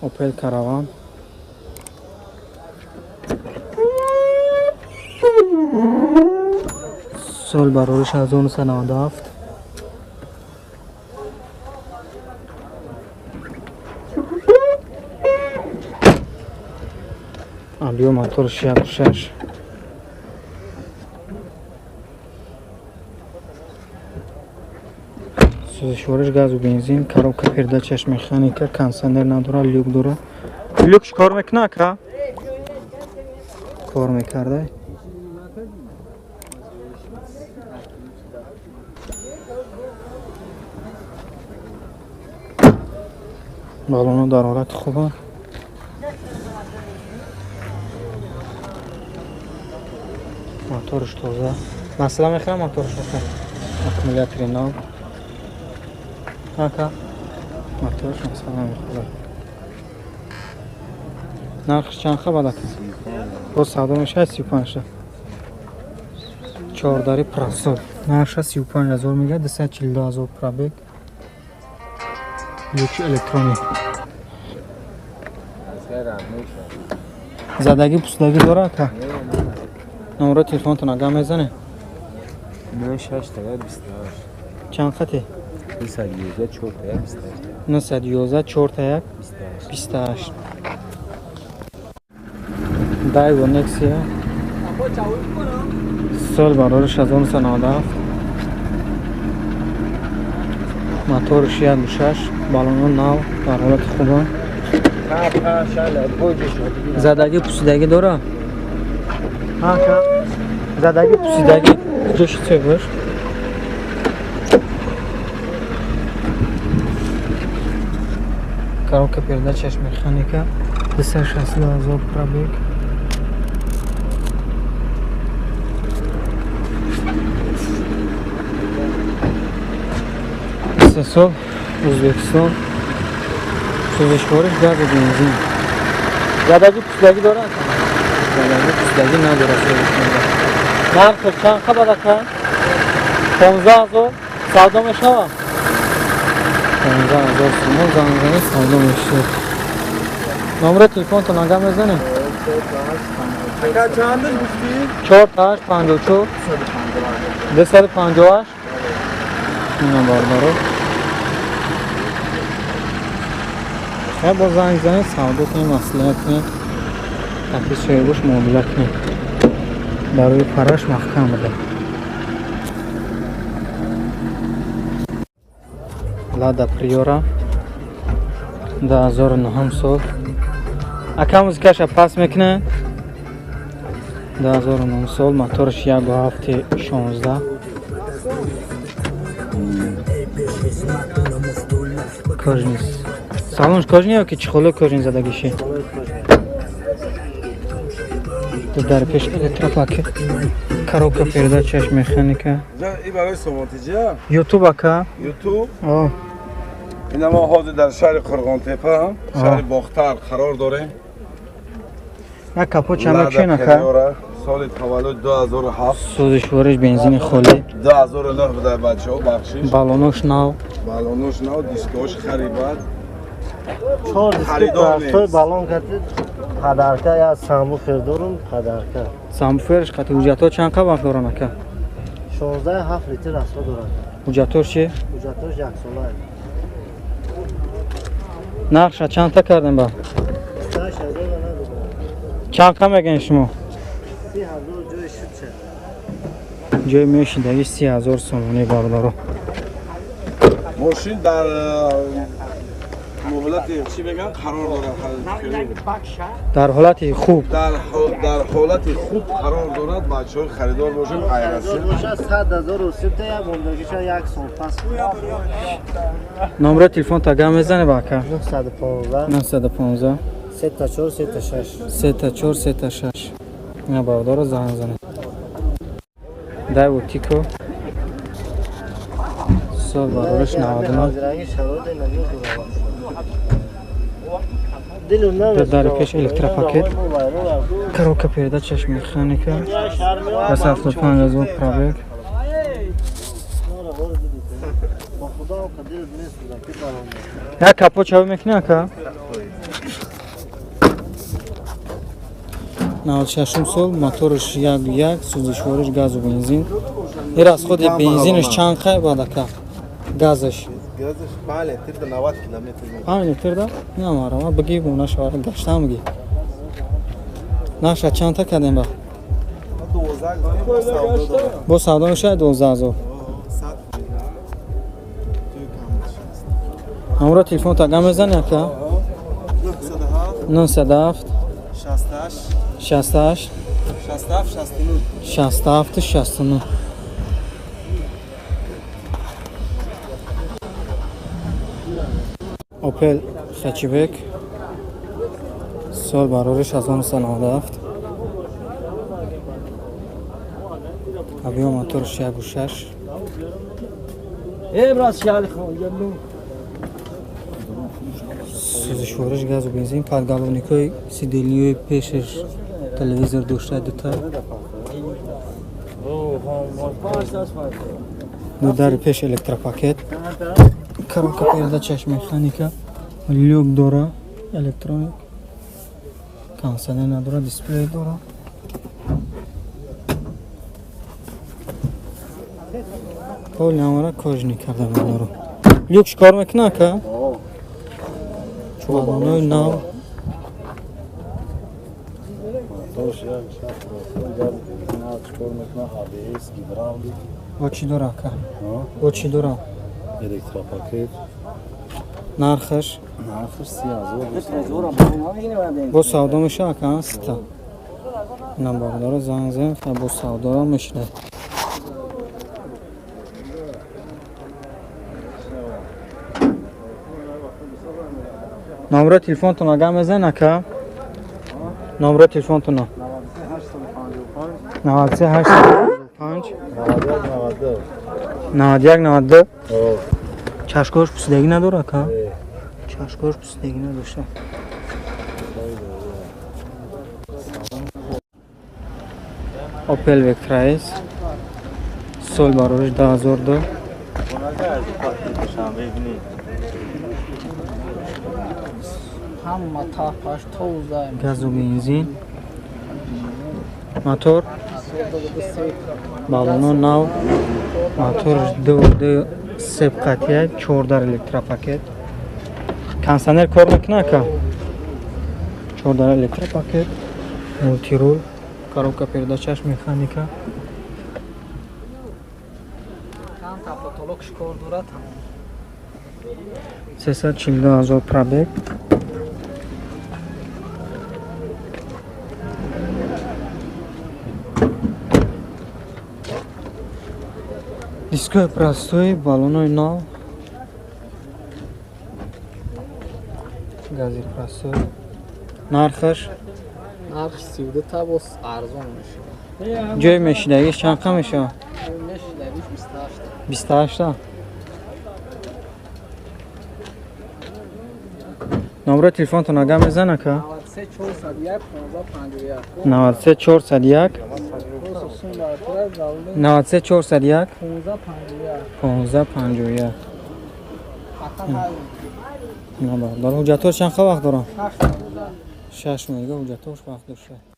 Опел Караван. Сол барориш 1997. Объем мотор 66. Сӯзишвориш газу бензин, коробка передачаш механика, кондиционер надора, люк дора. Люк чӣ кор мекуна, ака? Кор мекарда. Баллоно дар ҳолати хубанд. Моторш тоза. Масъала мехӯрам моторш ака. Аккумулятори нав. Ака. Моторш масъала мехӯрад. Нархш чанд хабад ака? Боз савдо мешавад 35. Чордари прасол. Нархша 35 ҳазор мегӯяд, 242 ҳазор пробег. Люкши электронӣ. Задагӣ пусдагӣ дора ака? Номро телефонтон ага мезанед? 96 28. Чанд хате? 911 4 28. 911 4 1 28. Дайво Нексия. Сол барориш 1997. Моторш 1.6, баллоно нав, дар ҳолати хубанд. Задагӣ пусидагӣ дора? Ака. Задагӣ пусидагӣ ҷоши цебош. Коробка передачаш механика, 262 ҳазор пробег. Сол Ӯзбекистон. Сӯзишвориш газу бензин. Задагӣ пусидагӣ дора? Задагӣ пусидагӣ надора сӯзишвориш. Нархи чанд хабар ака? 15 ҳазор савдо мешавад? 15 ҳазор сомон занг занед савдо мешавад. Номро телефонтон ага мезанед? Ака чандаш гуфтӣ? 4 8 54 258. Ина бардаро. Хай бо занг занед савдо кунед, маслиҳат кунед. Таки соҳибош муомила кунед. Барои параш маҳкам буда. Лада Приора 2009 сол. Ака музикаша пас мекунед? 2009 сол, моторш 1.7 16. Кожнис. Салонш кожни ё ки чехоло кожни задагиши? Дар пеш электропакет. Коробка передачаш механика. И барои сомонтиҷа? Ютуб ака. Ютуб? Ина мо ҳозир дар шаҳри Қурғонтепа, шаҳри Бохтар қарор дорем. На капот чанд чен ака? Соли таваллуд 2007. Сӯзишвориш бензини холӣ. 2009 буда бачаҳо, бахшиш. Баллонош нав. Баллонош нав, дискош харибад. 4 диски простой баллон кати подарка я самбуфер дорум подарка. Самбуферш қати ҳуҷҷатҳо чанд қа вақт доранд ака? 16.7 литр расход дорад. Ҳуҷҷатҳош чи? Ҳуҷҷатҳош яксола. Нархша чандта кардем ба? 28 ҳазор надодам. Чанд қа мегӯед шумо? 30 ҳазор ҷои шуд. Ҷои мешидаги 30 ҳазор сомонӣ бародаро. Мошин дар муҳлати чӣ мегӯянд қарор дорад. Дар ҳолати хуб. Дар ҳолати хуб қарор дорад. Бачаҳои харидор бошанд, айраси. Бошад 100 ҳазор русибта як мондагиша як сол пас. Номро телефон тага мезанед ба ака? 915 915 34 36 34 36. Ина бародаро занг занед. Дайво Тико. Сол барориш 99. Дар пеш электропакет. Коробка передачаш механика. 175 ҳазор пробег. Як капот чаво мекунӣ ака? 96 сол, моторш 1.1, сӯзишвориш газу бензин. Ир аз худи бензинаш чанд қай бад ака? Газаш. Газаш 5 литр да 90 километр. 5 литр да? Не марама, бигӣ бона шавара гаштам бигӣ. Наша чандта кардем ба? 12 Бо савдо мешавад 12 000. Ҳамро телефон тага мезани ака? 907 68 68 67 69 67 69. Opel Hatchback сол барориш 1997, объем моторш 1.6. Сӯзишвориш газу бензин, подголовникҳои сидельниҳои пешаш, телевизор дошта дута, ду дари пеш электропакет, коробка передачаш механика, люк дора, электроник, кондиционер надора, дисплей дора. Пол намара кожаный карда бародаро. Люк чикор мекуна ака? Балонои нав. Моторш 1.6 газ бензин чикор мекуна, АБС, гидравлик. Бо чӣ дора ака? Бо чӣ дора? Электропакет. Нархаш? Нархаш 30 000. Бо савдо мешава ака, сита. Ина бародаро занг зем, бо савдоро мешинад. Номро телефонтон агар мезан ака? Номро телефонтон 93 855 91 92. 91 92. Чашкош пусидагӣ надора ака? Чашкош пусидагӣ надошта. Opel Vectra S сол барориш 2002. Ҳама тапаш тоза. Газу бензин, мотор, балоно нав, мотор 2.2 сеп қатия, чордар электропакет, кондиционер кор мекуна ака, чордар электропакет, мультирул, коробка передачаш механика. Чанд та потолокш кор дорад. 342 000 пробег. Дискои простой, баллонои нав, гази простой. Нархаш? Нарх 32 та, боз арзон мешавад. Ҷои мешидагиш чанд қа мешавад? Мешидагиш 28. 28 та. Номро телефонтон агар мезан ака? 93 401 15 51. 93 401 93 401 15 15 51. 51. Дар ҳуҷҷатҳош чанд қа вақт дорам? 6 моҳ дига ҳуҷҷатҳош вақт дошта.